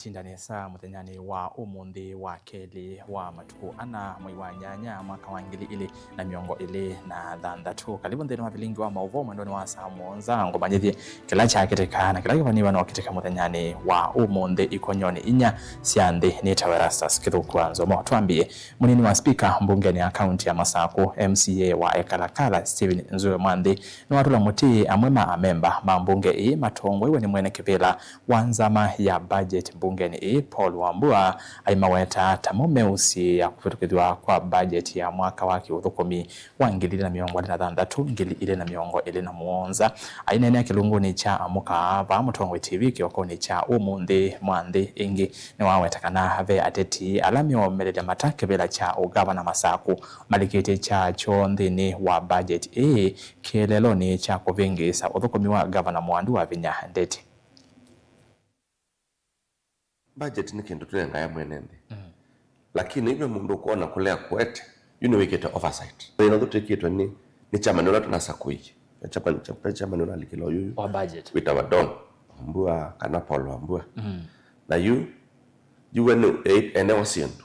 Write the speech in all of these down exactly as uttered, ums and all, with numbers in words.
Tindanĩsa mũthenyanĩ wa ũmũnthĩ wa kelĩ wa matukũ ana mwei wa nyanya mwaka wa ngili ilĩ na mĩongo ĩlĩ na thanthatũ. Karibu nthĩnĩ wa vilingi wa maũvoo mwendonĩ wa saa mũonza, ngũmanyĩthye kĩla kyakĩtĩka na kĩla kĩvaniwa no kĩtĩka mũthenyanĩ wa ũmũnthĩ ikonyonĩ inya sya nthĩ. Nĩtawa Erastus Kĩthũku wa Nzomo. Twambie. Mũnini wa spika mbungeni ya kaunti ya Masakũ, M C A wa Ekalakala, Stephen Nzue Mwanthi, nĩwatũla mũtĩ amwe ma amemba ma mbunge ĩĩ matongoew'e nĩ mwene kĩvĩla wa nzama ya budget mbungeni ĩĩ, Paul Wambua, aimaweta ta mo meũsiĩĩa kũvĩtũkĩthw'a kwa budget ya mwaka wa kĩũthũkũmi wa ngili ilĩ na mĩongo ĩlĩ na thanthatũ, ngili ilĩ na mĩongo ĩlĩ na mũonza. Aineenea kĩlungunĩ kya Amũka vaa Mũtongoi T V kĩokonĩ kya ũmũnthĩ, Mwanthi ĩngĩ nĩwaweta kana ve ateti ala meũmelelya mata kĩvĩla kya ũgavana Masakũ malikĩtye kyaa kyoo nthĩnĩ wa budget ĩĩ kĩeleelonĩ kya kũvĩngĩĩsa ũthũkũmi wa Gavana Mwandu wa Vinya Ndeti. Budget nĩ kĩndũ tũnengae mwene nthĩ. Mm. Lakini ve mũndũ ũkwona kũlea kũete, yu nĩwĩkĩte oversight. Thĩna ũtwĩkĩtwe nĩ, nĩ chairman ũla tũnasakũie. Ve chairman, ve chairman ũla alikĩla ũyũ yu. Wa budget. Wĩtawa Don Wambua kana Paul Wambua. Mm. Na yu, yu we nĩ, e-, ene wa syĩndũ.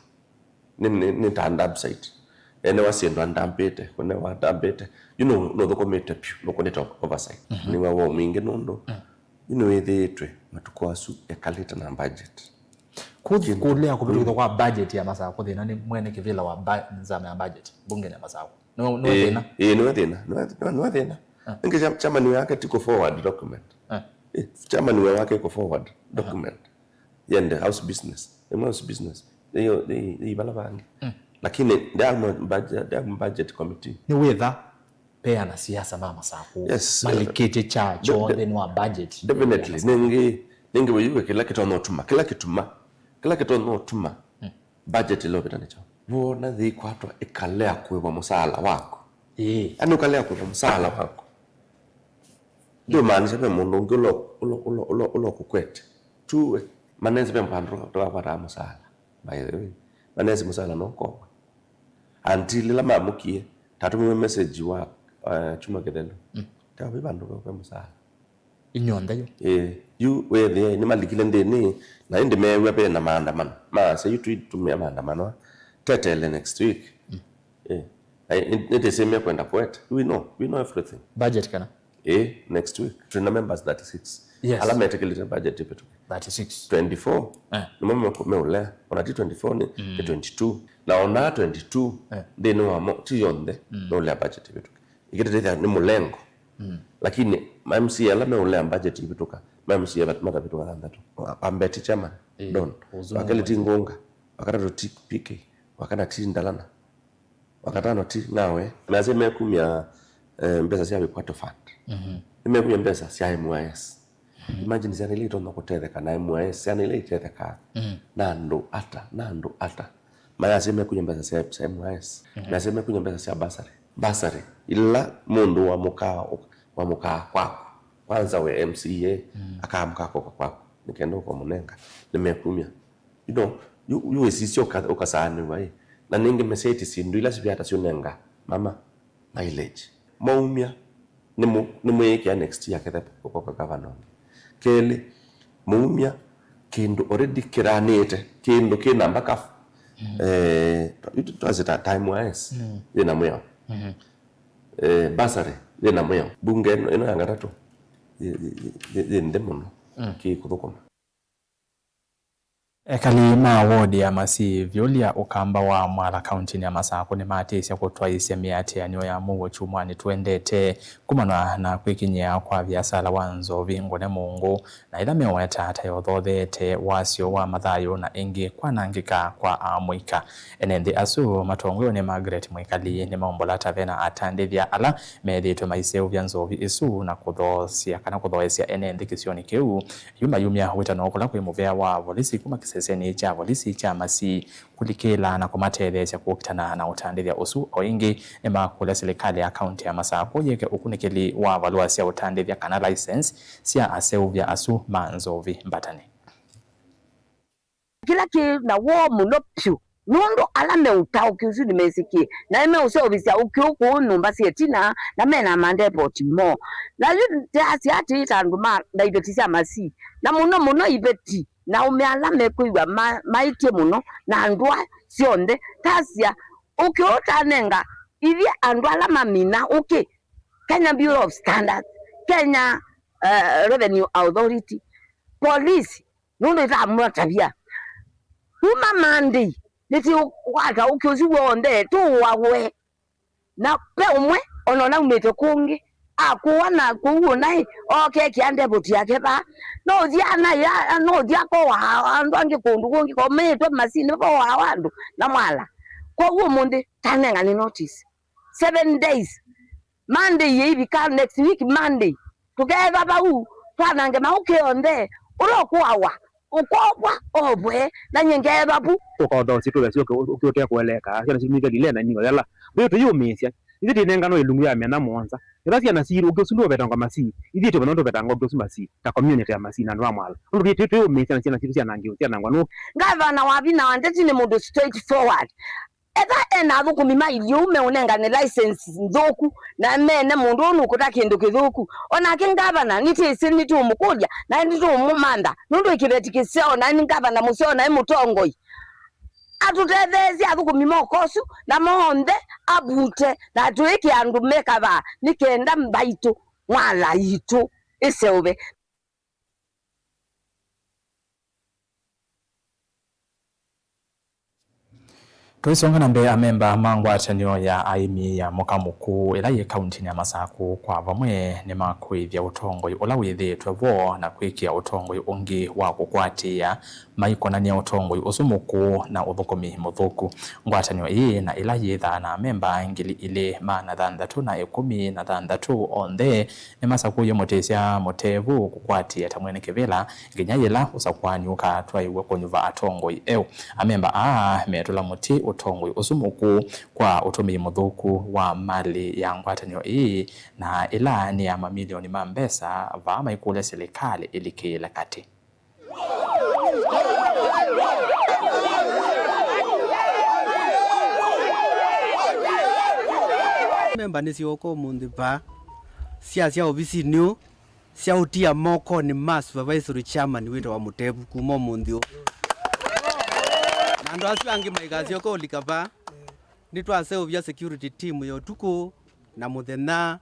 Nĩ, nĩ, nĩ ta dump site. Ene wa syĩndũ andampĩte, kũne wa andampĩte. Yu nũ-, nũthũkũmĩte pyũ, nũkũnĩte oversight. Mhm. Nĩwe wa ũmingĩ nũndũ. Mm. Yu nĩwĩthĩĩtwe matukũ asu ekalĩte na budget. Kũthi kũlea kũvĩtũkĩthwa kwa budget ya Masakũ thĩna nĩ mwene kĩvĩla wa ba-, nzama ya budget, mbungeni ya Masakũ. Nĩwe, nĩwe thĩna? Ĩĩ, nĩwe thĩna. Nĩwe, nĩwe, nĩwe thĩna. Ah. Nĩngĩ cha-, chairman wake ti kũ forward document. Ah. Eh, chairman we wake kũ forward document. Yende house business. Ĩmwe house business. Ĩyo, ĩ, ĩ, vala vangi. Mm. Lakini ndia budget, ndia budget committee. Nĩ wĩtha peana siasa ma Masakũ. Yes, uh, malikĩtye kyaa kyoo nthĩnĩ wa budget. Definitely. Nĩngĩ, nĩngĩ wĩw'e kĩla kĩtonya ũtuma, kĩla kĩtuma, kĩla kĩtonya ũtuma budget ĩla ũvĩta nĩ kyaũ? Wona yĩkwatwa ĩkalea kũĩvwa mũsaala waku. Ĩĩ. Yaani ũkalea kũĩvwa mũsaala waku. Ndĩmaanisha ve mũndũ ũngĩ ũla, ũla, ũla, ũla, ũla ũkũkwete. Tu we, manenzi ve vandũ tũkakwataa mũsaala. By the way, manenzi mũsaala no ũkow'a. Until ĩla mamũkie, tatũmĩwe message wa, uh, kyumwa kĩthelu. Mm. Tawa ve vandũ ve mũsaala. Inyonthe yu. Ĩĩ, yu wĩthĩe nĩmalikile nthĩnĩ, na ĩndĩ meew'a ve na maandamano. Maasya, yu tũitũmĩa maandamano, tetele next week. Mm. Ĩĩ. Na ĩ-, nĩtĩsĩmĩa kwenda kũete. We know, we know everything. Budget kana? Ĩĩ, next week. Twĩ na members thirty-six. Yes. Ala metĩkĩlĩte budget ĩvĩtũke. Thirty-six. Twenty-four. Eh. Nĩmo me-, meũlea. Ona ti twenty-four, nĩ, nĩ twenty-two. Na ona twenty-two, eh, nthĩnĩ wamo, ti yonthe, meũlea budget ĩvĩtũke. Ĩkĩtĩtĩthya nĩ mũlengo. Mm. Lakini ma M C A ala meũlea budget ĩvĩtũka, ma M C A vat-, matavĩtũka thanthatũ. Wa-, wa Mbeti chairman, ĩĩ, Don. Ũzungu. Wa kelĩ ti Ngũnga, wa katatũ ti P K, wa kana ti Ndalana, wa katano ti Ng'awe. Measya mekumya, eh, mbesa sya Wĩkwatyo Fund. Mhm. Nĩmekumya mbesa sya M Y S. Imagine syana ila itonya kũtetheka na M Y S, syana ila itethekaa. Mm. Na andũ ata, na andũ ata. Mayasya mekumya mbesa sya, sya M Y S. Mhm. Mayasya mekumya mbesa sya bursary. Bursary, ila mũndũ wamũkaa, wamũkaa kwaku. Kwanza we M C A, mm, akaamũkaa kũka kwaku. Nĩ kenda ũkamũnenga. Nĩmekumya. You know, yu, yu wĩsisya ũka-, ũkasaanĩw'a ĩ. Na nĩngĩ mesyaĩtye syĩndũ ila sivyata syũnenga mama mileage. Mwaumya, nĩmũ-, nĩmwĩĩkĩa next year kethe kũkoka gavana ũngĩ. Kelĩ, mũumya kĩndũ already kĩranĩte, kĩndũ kĩ namba kafu. Mm. Eh, twa-, twa-, twasĩ ta time wise, mm, yĩna mwĩao. Mm-hmm. Eh, bursary, yĩna mwĩao. Mbunge ĩno, ĩno ya ngatatũ, yĩ, yĩ, yĩ, yĩ, yĩ nthĩ mũno, mm, kĩkũthũkũma. Ekali ma wodi ya Masivyũlya, Ũkamba wa Mwala, kauntinĩ ya Masakũ, nĩmatĩĩsya kũtwaĩĩsya mĩatĩanĩo ya mũuo kyumwanĩ twendete kumana na kwĩkinyĩa kwa viasala wa nzovi ngũne mũngũ, na ĩla meũweta ta yothotheete wasyo wa mathayũ na ĩngĩ kwanangĩka kwa amũika. Ene nthĩ asu matongoew'e nĩ Margaret Mwikali nĩmaũmbũla ta vena atandĩthya ala methĩĩtwe maiseũvya nzovi ĩsu na kũthoosya kana kũthoesya ene nthĩ kĩsionĩ kĩu. Yu mayumya wĩtano kũla kwĩ mũvea wa volisi kuma kĩsesenĩ kya volisi kya Masii kũlikĩla na kũmatetheesya kũkitana na ũtandĩthya ũsu. O ĩngĩ, nĩmakũlya silikalĩ ya kaunti ya Masakũ yĩke ũkunĩkĩli wa valũa sya ũtandĩthya kana license sya aseũvya asu ma nzovi mbatanĩ. Kĩla kĩ na woo mũno vyũ, nũndũ ala meũtaũkĩ ũsu nĩmesĩkie, na nĩmeũseũvĩsya ũkĩ ũkũũ nyũmba sya ĩtina, na me na mandepoti moo. Na yu ndasya atĩĩ ta andũ ma ndaiveti sya Masii, na mũno mũno iveti, na aũme ala mekwĩw'a ma-, maĩtye mũno, na ndũa syonthe, tasya ũkĩ ũtanenga ithyĩ andũ ala mamina ũkĩ, Kenya Bureau of Standards, Kenya, eh, Revenue Authority, police, nũndũ ĩtamũtavya. Kuma Monday, nĩtĩũkwata ũkĩ ũsu w'onthe, tũũawe. Na ve ũmwe, ona ũnaumĩte kũngĩ, akũwa na kũu ũnaĩ, ookekĩa ndevoti yake vaa. No ũthi anaĩ, a-, no ũthi akowa andũ angĩ kũndũ kũngĩ, komĩĩtwe masini, vowaa andũ, na mwala. Kwoou ũmũnthĩ, tanengane notice. Seven days. Monday yĩivika next week Monday, tũkeeva vau, twanange maũkĩ onthe, ũla ũkũawa, ũkovwa, ovwe, na nyie ngeeva vu. Ũkaotha ũsitũ wesĩ ũkĩ-, ũkĩ-, ũte kũeleka, syana sitũ nĩthelile na nĩo yala. Vĩu tũyĩũmĩĩsya, ithyĩ twĩnenganwa ĩlungu ya mĩana mũonza. Ĩla syana sitũ ũkĩ ũsu ndũvetangwa masii, ithyĩ twĩvana tũvetangwa ũkĩ ũsu masii, ta community ya masii na andũ a mwala. Nũndũ twĩ-, twĩ-, twĩũmĩĩsya na syana sitũ syanangĩwe, syanangwa nũũ? Ngavana Wavina wa Ndeti nĩ mũndũ straight forward. Ethĩwa e na athũkũmi ma iliu meũnengane license nthũku, na mene mũndũ ũũ nũkũta kĩndũ kĩthũku, o nake ngavana nĩtwĩsĩ nĩtũũmũkũlya, na nĩtũũmũmantha, nũndũ ĩ kĩveti kĩseo, na nĩ ngavana mũseo, na ĩ mũtongoi. Atũtetheesye athũkũmi ma ũka ũsu, na monthe avute, na atwĩke andũ mekavaa, nĩ kenda mbaitũ, mwala yitũ, ĩseũve. Tũisonga na mbee, amemba ma ngwatanĩo ya aĩmi ya Mũka Mũkũũ ĩla yĩ kauntinĩ ya Masakũ kwa vamwe nĩmakũĩthya ũtongoi ũla wĩthĩĩtwe vo na kwĩkĩa ũtongoi ũngĩ wa kũkwatĩĩa, maikonany'a ũtongoi ũsu mũkũũ na ũthũkũmi mũthũku. Ngwatanĩo ĩĩ na ĩla yĩthaa na amemba ngili ilĩ maana thanthatũ na ĩkũmi na thanthatũ onthe nĩmasakũie mũtĩsya mũtevu kũkwatĩĩa ta mwene kĩvĩla nginya yĩla ũsakũani ũkatwaĩw'a kũnyuva atongoi eũ. Amemba aa metũla mũtĩ ũtongoi ũsu mũkũũ kwa ũtũmĩi mũthũku wa malĩ ya ngwatanĩo ĩĩ, na ĩla nĩ ya mamilioni ma mbesa, vaa maikũlya silikalĩ ĩlikĩĩle katĩ. Memba nĩsyooka ũmũnthĩ vaa, syasya ovisinĩ ũũ, syaũtia mokonĩ ma supervisory chairman wĩtawa Mũtevu kuma ũmũnthĩ ũũ. Na andũ asu angĩ maikasyoka ũlika vaa, nĩtwaseũvya security team ya ũtukũ na mũthenya,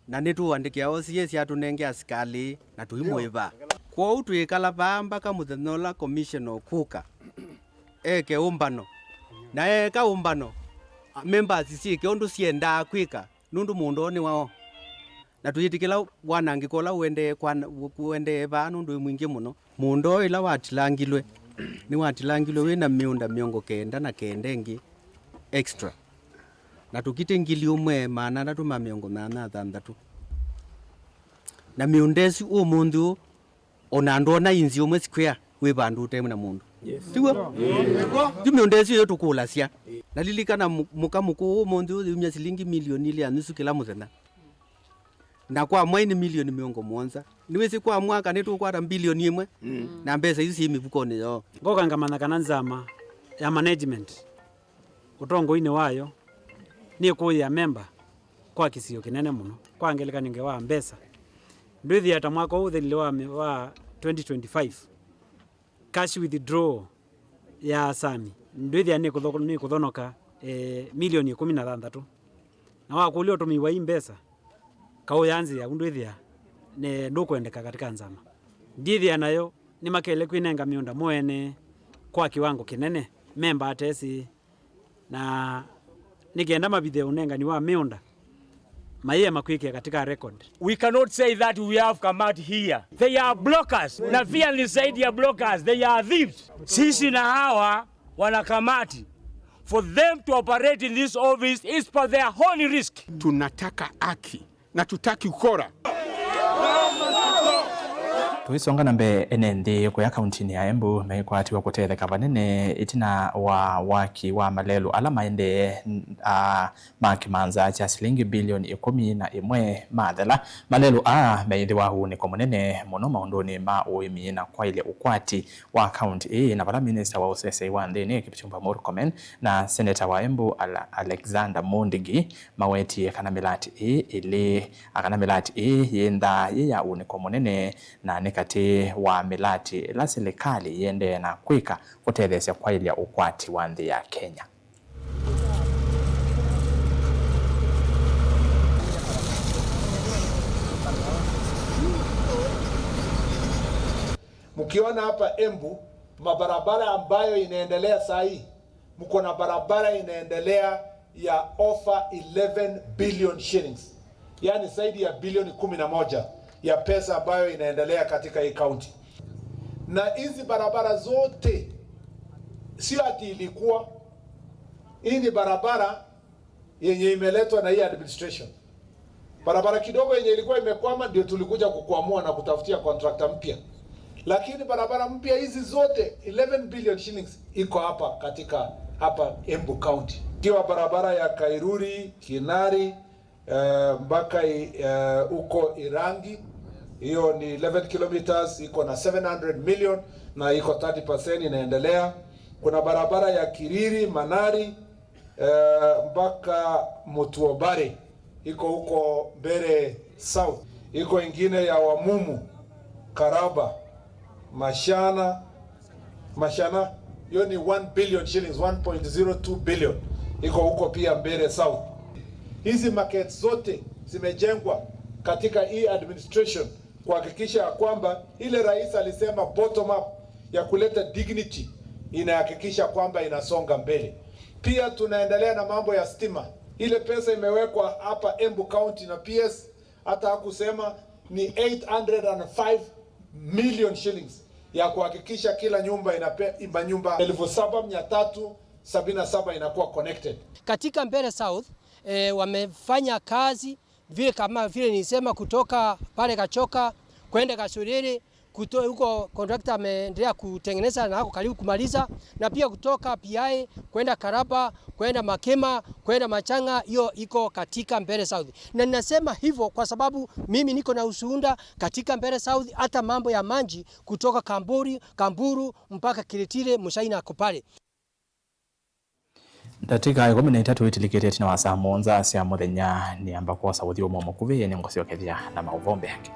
na nĩtũũandĩkĩa O C S atũnenge asikalĩ na tũimũĩva. Kwoou twĩĩkala vaa mbaka mũthenya ũla commissioner ũkũka eke ũmbano. Na eeka ũmbano, a, members syĩke ũndũ syendaa kwĩka, nũndũ mũũnda ũũ nĩ wao. Na tũyĩtĩkĩla wanangĩko ũla ũendee kwana-, ũendee vaa nũndũ wĩ mwingĩ mũno. Mũũnda ũũ ĩla watilangilwe, nĩwatilangilwe wĩ na mĩũnda mĩongo kenda na kenda ĩngĩ extra, na tũkitĩ ngili ũmwe maana atatũ ma mĩongo nyanya na thanthatũ. Na mĩũnda ĩsu ũmũnthĩ ũũ, o na ndwona inzi ũmwe square wĩ vandũ ũte na mũndũ. Yes. Tiw'o? Yu mĩũnda ĩsu ĩyo tũkũlasya. Na lilikana, mũ-, mũka mũkũũ ũmũnthĩ ũũ yumya silingi milioni ilĩ na nusu kĩla mũthenya. Na kwa mwai nĩ milioni mĩongo mũonza. Nĩwĩsĩ kwa mwaka nĩtũkwata mbilioni ĩmwe. Mm. Na mbesa isu syĩ mĩvukonĩ yoo. Ngoka ngamanya kana nzama ya management ũtongoinĩ wayo nĩkũĩĩa memba kwa kĩsio kĩnene mũno. Kwa ngelekany'o ngewa mbesa, ndwĩthĩa ta mwaka ũũ ũthelile wa, wa twenty twenty-five, cash withdrawal ya Asami ndwĩthĩa nĩkũtho-, nĩkũthonoka, eh, milioni ĩkũmi na thanthatũ. Na wakũlya ũtũmĩi wa ii mbesa, kaũya nzĩa, ũndũ ĩthĩa ne ndũkwendeka katika nzama. Ndithĩa nayo nĩmakele kwĩnenga mĩũnda moene kwa kĩwango kĩnene, memba atesĩ, na nĩ kenda mavithe ũnengani wa mĩũnda, mayĩe makwĩkĩa katika record. We cannot say that we have Kamati here. They are brokers, na pia ni zaidi ya brokers, they are thieves. Sisi na hawa wana Kamati, for them to operate in this office is for their own risk. Tunataka haki na tutaki ukora. Tũisonga na mbee, ene nthĩ kũya kauntinĩ ya Embu maikwatiwa kũtetheka vanene ĩtina wa waki wa malelũ ala maendee, a, ma kĩmanza kya silingi bilioni ĩkũmi na ĩmwe mathela. Malelũ aa meĩthĩwa ũunĩko mũnene mũno maũndũnĩ ma ũĩmi na kwaĩlya ũkwati wa kaunti ĩĩ, na vala minista wa ũsesei wa nthĩnĩ Kipchumba Murkomen na seneta wa Embu Ala-, Alexander Mundigi mawetie kana mĩlatĩ ĩĩ ĩlĩ, kana mĩlatĩ ĩĩ yĩnthaa yĩ ya ũunĩko mũnene, na nĩ katĩ wa mĩlatĩ ĩla silikalĩ yĩendee na kwĩka kũtetheesya kwaĩlya ũkwati wa nthĩ ya Kenya. Mkiona hapa Embu, mabarabara ambayo inaendelea saa hii, mko na barabara inaendelea ya over eleven billion shillings, yaani zaidi ya bilioni kumi na moja ya pesa ambayo inaendelea katika hii county. Na hizi barabara zote sio ati ilikuwa, hii ni barabara yenye imeletwa na hii administration. Barabara kidogo yenye ilikuwa imekwama ndio tulikuja kukwamua na kutafutia contractor mpya, lakini barabara mpya hizi zote, eleven billion shillings, iko hapa katika, hapa Embu County, ikiwa barabara ya Kairuri, Kinari, eh, mpaka i-, eh, huko Irangi, hiyo ni eleven kilometers, iko na seven hundred million na iko thirty percent inaendelea. Kuna barabara ya Kiriri, Manari, eh, mpaka Mutuobare, iko huko Mbeere South. Iko ingine ya Wamumu, Karaba, Mashana, Mashana, hiyo ni one billion shillings, one point zero two billion. Iko huko pia Mbeere South. Hizi markets zote zimejengwa katika hii administration kuhakikisha ya kwamba ile rais alisema bottom up ya kuleta dignity inahakikisha kwamba inasonga mbele. Pia tunaendelea na mambo ya stima. Ile pesa imewekwa hapa Embu County na P S, hata hakusema ni eight hundred and five million shillings ya kuhakikisha kila nyumba inape-, manyumba elfu saba mia tatu sabini na saba inakuwa connected. Katika Mbeere South, eh, wamefanya kazi vile, kama vile nilisema, kutoka pale Kachoka kwenda Kasorere, kuto-, huko contractor ameendelea kutengeneza na ako karibu kumaliza, na pia kutoka P I kwenda Karaba, kwenda Makema, kwenda Machang'a, hiyo iko katika Mbeere South. Na ninasema hivyo kwa sababu mimi niko na ushuhuda katika Mbeere South, hata mambo ya maji kutoka Kamburi, Kamburu mpaka Kiritiri, Muchai na ako pale. Ndatĩka ĩkũmi na itatũ itilikĩte ĩtina wa saa mũonza sya mũthenya, nĩamba kwosa ũthyũmũo mũkuvĩ, nĩngũsyokethya na maũvoo mbee angĩ.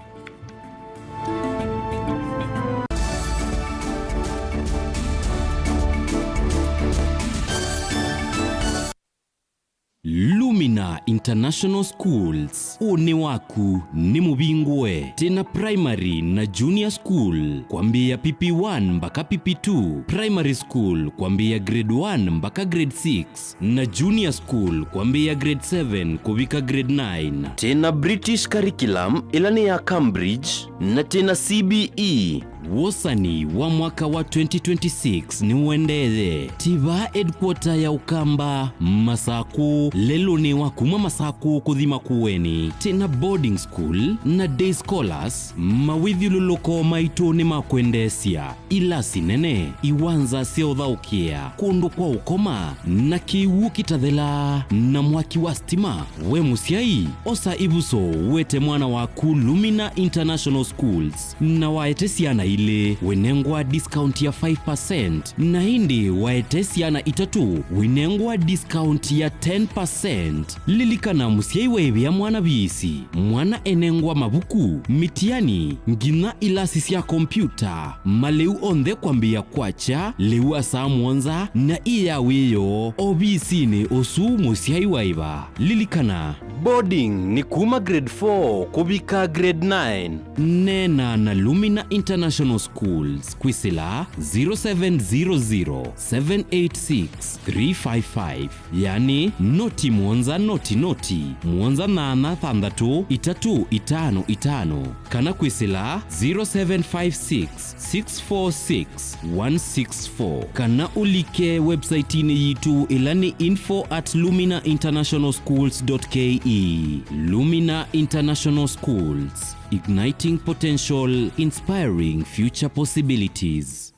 Lumina International Schools, ũnĩ waku nĩ mũvingũe. Twĩna primary na junior school kwambĩĩa P P one mpaka P P two, primary school kwambĩĩa grade one mpaka grade six, na junior school kwambĩĩa grade seven kũvika grade nine. Twĩna British curriculum ĩla nĩ ya Cambridge, na twĩna C B E. Wosani wa mwaka wa twenty twenty-six nĩũendee. Tiva headquarter ya Ũkamba, Masakũ, lelũnĩ wa kuma Masakũ kũthi Makueni. Twĩna boarding school na day scholars, mawĩthyũlũlũko maitũ nĩ ma kwendeesya. Ilasi nene, iwanza sya ũthaũkĩa, kũndũ kwa ũkoma, na kĩw'ũ kĩtathela, na mwaki wa stima. We mũsyai, osa ĩvuso, wete mwana waku Lumina International Schools, na waete syana ilĩ, wĩnengwa discount ya five percent, na ĩndĩ waete syana itatũ, wĩnengwa discount ya ten percent. Lilikana, mũsyai weevĩa mwana viisi, mwana enengwa mavuku, mitiani, nginya ilasi sya kompyuta, malĩu onthe kwambĩĩa kwakya lĩu wa saa mũonza, na ĩ ya wĩoo ovisinĩ ũsu mũsyai waĩva. Lilikana, boarding nĩ kuma grade four kũvika grade nine. Neena na Lumina International Schools kwĩsĩla zero seven zero zero, seven eight six, three five five. Yani, noti mũonza noti noti, mũonza nyanya thanthatũ, itatũ itano itano, kana kwĩsĩla zero seven five six, six four six, one six four, kana ũlike website-inĩ yitũ ĩla nĩ info at lumina international schools dot K E. Lumina International Schools, igniting potential, inspiring future possibilities.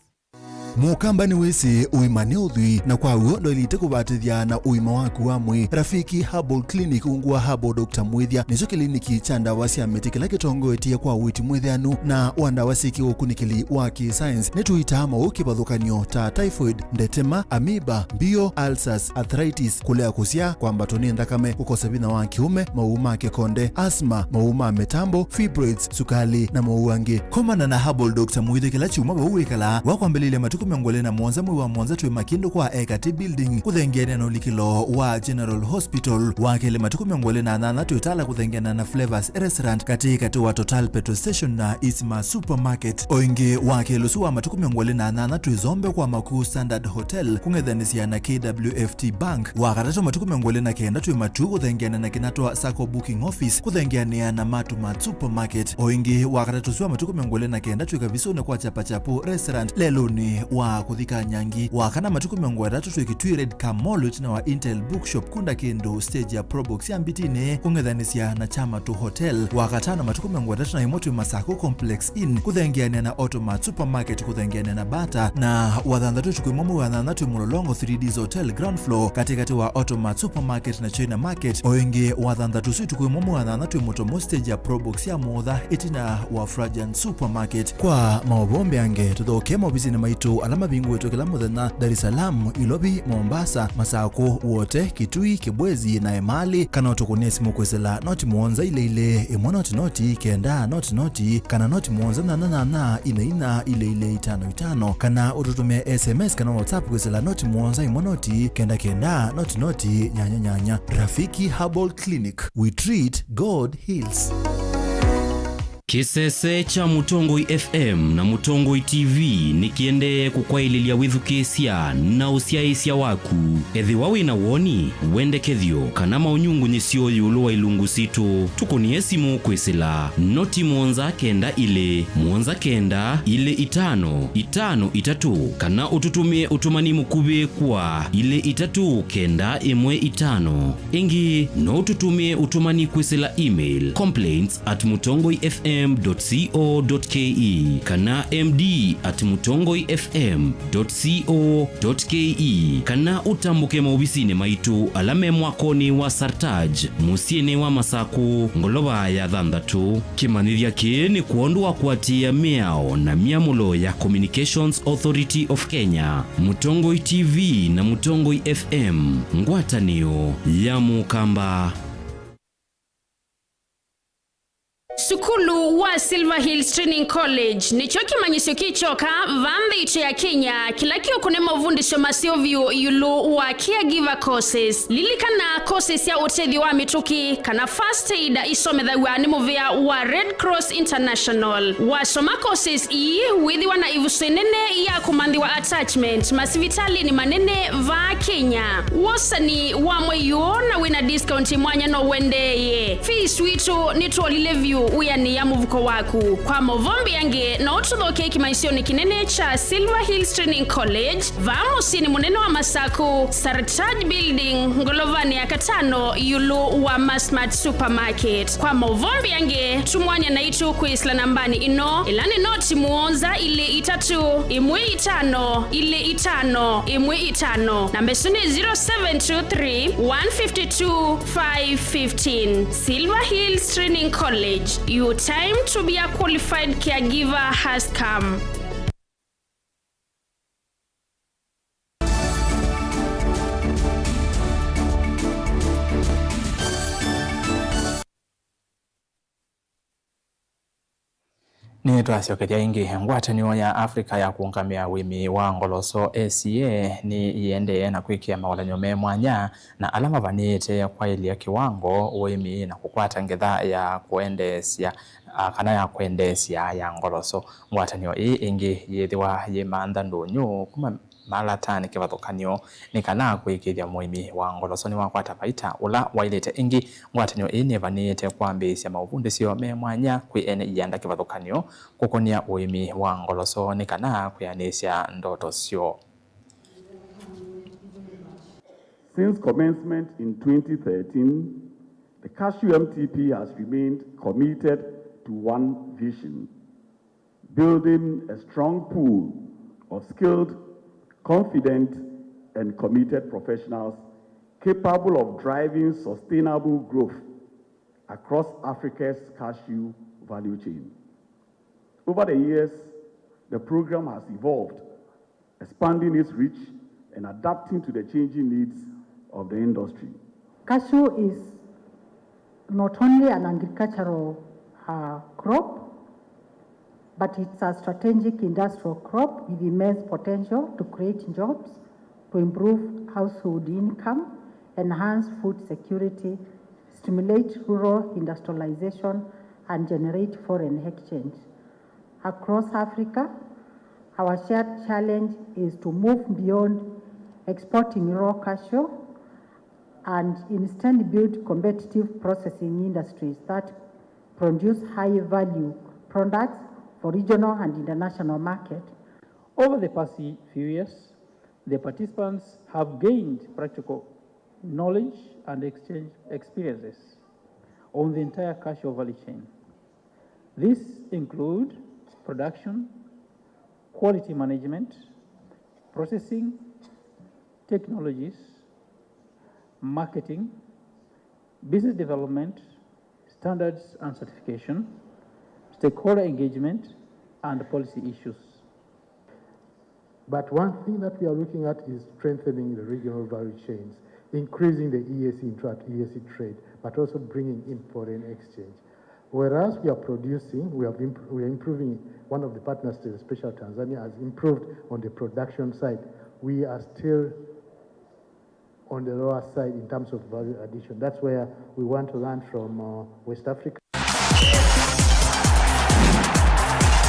Mũkamba nĩwĩsĩ ũima nĩ ũthwii, na kwa w'o ndwaĩlĩte kũvatĩthya na ũima waku wa mwĩĩ. Rafiki Herbal Clinic, ungu wa Herbal Doctor Mwĩthya, nĩkyo kĩliniki kya ndawa sya mĩtĩ kĩla kĩtongoetye kwa ũiiti mwĩtheanu na wa ndawa syĩ kĩũkunĩkĩli wa kĩ-science. Nĩtũitaa maũũ kĩvathũkany'o ta typhoid, ndetema, amoeba, mbio, ulcers, arthritis, kũlea kũsyaa, kwambatwa nĩ nthakame, kũkosa vinya wa kĩũme, maũũ ma kĩkonde, asthma, maũũ ma mĩtambo, fibroids, sukali, na maũũ angĩ. Komana na Herbal Doctor Mwĩthya kĩla kyumwa vau wĩkalaa. Wakwambĩlĩlya matukũ mĩongo ĩlĩ na mũonza mwei wa mũonza twĩ Makindũ kwa Ekati Building, kũthengeanĩa na ũlikĩlo wa General Hospital. Wa kelĩ matukũ mĩongo ĩlĩ na nyanya twĩ Tala kũthengeanĩa na Flavors Restaurant, katĩ katĩ wa Total Petrol Station na Isma Supermarket. O ĩngĩ, wa kelĩ ũsu wa matukũ mĩongo ĩlĩ na nyanya twĩ Zombe kwa Makuu Standard Hotel, kũng'ethanĩsya na K W F T Bank. Wa katatũ matukũ mĩongo ĩlĩ na kenda twĩ Matuu kũthengeanĩa na Kinatwa Sacco Booking Office, kũthengeanĩa na Matumat Supermarket. O ĩngĩ, wa katatũ ũsu wa matukũ mĩongo ĩlĩ na kenda twĩ Kavisũnĩ kwa Chapachapu Restaurant, lelũnĩ wa kũthika Nyangi. Wa kana matukũ mĩongo ĩtatũ twĩ Kitui Red Car Mall, ĩtina wa Intel Bookshop, kunda kĩndũ stage ya Probox ya Mbitinĩ, kũng'ethanĩsya na Chamatu Hotel. Wa katano matukũ mĩongo ĩtatũ na ĩmwe twĩ Masako Complex Inn, kũthengeanĩa na Automat Supermarket, kũthengeanĩa na Bata, na wa thanthatũ ũtukũ ĩmwe mwei wa nyanya twĩ Mũlolongo three Ds Hotel ground floor, katĩkatĩ wa Automat Supermarket na China Market. O ĩngĩ, wa thanthatũ ũsu ũtukũ ĩmwe mwei wa nyanya twĩ Mũtomo stage ya Probox ya Mũtha, ĩtina wa Frajan Supermarket. Kwa maũvoo mbeange, tũthokee maovisinĩ maitũ ala mavingũĩtwe kĩla mũthenya, Dar es Salaam, Ilovi, Mombasa, Masako, Wote, Kitui, Kibwezi, na Emali, kana ũtũkũnĩe simũ kwĩsĩla noti mũonza ilĩ ilĩ, ĩmwe noti noti, kenda noti noti, kana noti mũonza nyanya nyanya, ina ina, ilĩ ilĩ, itano itano, kana ũtũtũmĩe S M S kana WhatsApp kwĩsĩla noti mũonza ĩmwe noti, kenda kenda, noti noti, nyanya nyanya. Rafiki Herbal Clinic, we treat, God heals. Kĩsese kya Mũtongoi F M na Mũtongoi T V nĩkĩendee kũkwaĩlĩlya wĩthukĩĩsya na ũsyaĩĩsya waku. Ethĩwa wĩ na woni, wendekethyo, kana maũnyungunyĩsyo ĩũlũ wa ilungu sitũ, tũkũnĩe simũ kwĩsĩla noti mũonza kenda ilĩ, mũonza kenda, ilĩ itano, itano itatũ, kana ũtũtũmĩe ũtũmani mũkuvĩ kwa ilĩ itatũ kenda ĩmwe itano. Ĩngĩ, no ũtũtũmĩe ũtũmani kwĩsĩla email complaints at mutongoi F M dot co dot K E kana M D at mutongoi F M dot co dot K E, kana ũtambũke maovisinĩ maitũ ala me mwakonĩ wa Sartaj, mũsyĩnĩ wa Masakũ, ngolova ya thanthatũ. Kĩmanyĩthya kĩĩ nĩ kwondũ wa kũatĩĩa mĩao na myamũlo ya Communications Authority of Kenya, Mũtongoi T V na Mũtongoi F M, ngwatanĩo ya Mũkamba. Sukulu wa Silver Hills Training College nĩkyo kĩmanyĩsyo kĩ kyoka va nthĩ itũ ya Kenya kĩla kĩũkũnĩa mavundĩsyo maseo vyũ ĩũlũ wa caregiver courses. Lilikana, courses sya ũtethyo wa mĩtũkĩ kana first aid isomethaw'a nĩ mũvĩa wa Red Cross International. Wasoma courses ii, wĩthĩwa na ĩvuso ĩnene ya kũmanthĩwa attachment masivitalĩnĩ manene vaa Kenya. Wosani wa mwei ũũ na wĩna discount mwanya no ũendeeye. Fees witũ nĩtwolile vyũ wĩanĩĩa mũvuko waku. Kwa maũvoo mbeange, no ũtũthokee kĩmanyĩsyonĩ kĩnene kya Silver Hills Training College, vaa mũsyĩnĩ mũnene wa Masakũ, Sartaj Building, ngolovanĩ ya katano, ĩũlũ wa Masmart Supermarket. Kwa maũvoo mbeange, tumwany'a naitũ kwĩsĩla nambanĩ ĩno, ĩla nĩ noti mũonza ilĩ itatũ, ĩmwe itano, ilĩ itano, ĩmwe itano. Namba ĩsu nĩ zero seven two three, one fifty two, five fifteen. Silver Hills Training College, your time to be a qualified caregiver has come. Nĩtwasyokethya ĩngĩ. Ngwatanĩo ya Africa ya kũũngamĩa ũĩmi wa ngoloso, A C A, nĩ yĩendee na kwĩkĩa mawalany'o me mwanya na ala mavanĩĩte kwaĩlya kĩwango, ũĩmi, na kũkwata ngetha ya kũendeesya, a, kana ya kwendeesya ya ngoloso. Ngwatanĩo ĩĩ ĩngĩ yĩthĩwa yĩmantha ndũnyũ kuma malatanĩ kĩvathũkany'o nĩ kana kũĩkĩĩthya mũĩmi wa ngoloso nĩwakwata vaita ũla waĩlĩte. Ĩngĩ, ngwatanĩo ĩĩ nĩvanĩĩte kwambĩĩsya maũvundĩsyo me mwanya kwĩ ene ianda kĩvathũkany'o kũkonĩa ũĩmi wa ngoloso nĩ kana kwĩanĩsya ndoto syoo. Since commencement in twenty thirteen, the Cashew M T P has remained committed to one vision, building a strong pool of skilled, confident, and committed professionals capable of driving sustainable growth across Africa's cashew value chain. Over the years, the program has evolved, expanding its reach and adapting to the changing needs of the industry. Cashew is not only an agricultural uh, crop, but it's a strategic industrial crop with immense potential to create jobs, to improve household income, enhance food security, stimulate rural industrialization, and generate foreign exchange. Across Africa, our shared challenge is to move beyond exporting raw cashew and instead build competitive processing industries that produce high-value products for regional and international market. Over the past few years, the participants have gained practical knowledge and exchange experiences on the entire cashew value chain. These include production, quality management, processing, technologies, marketing, business development, standards and certification, stakeholder engagement, and policy issues. But one thing that we are looking at is strengthening the regional value chains, increasing the E A C interact, E A C trade, but also bringing in foreign exchange. Whereas we are producing, we have imp- we are improving. One of the partners, especially Tanzania, has improved on the production side. We are still on the lower side in terms of value addition. That's where we want to learn from uh, West Africa.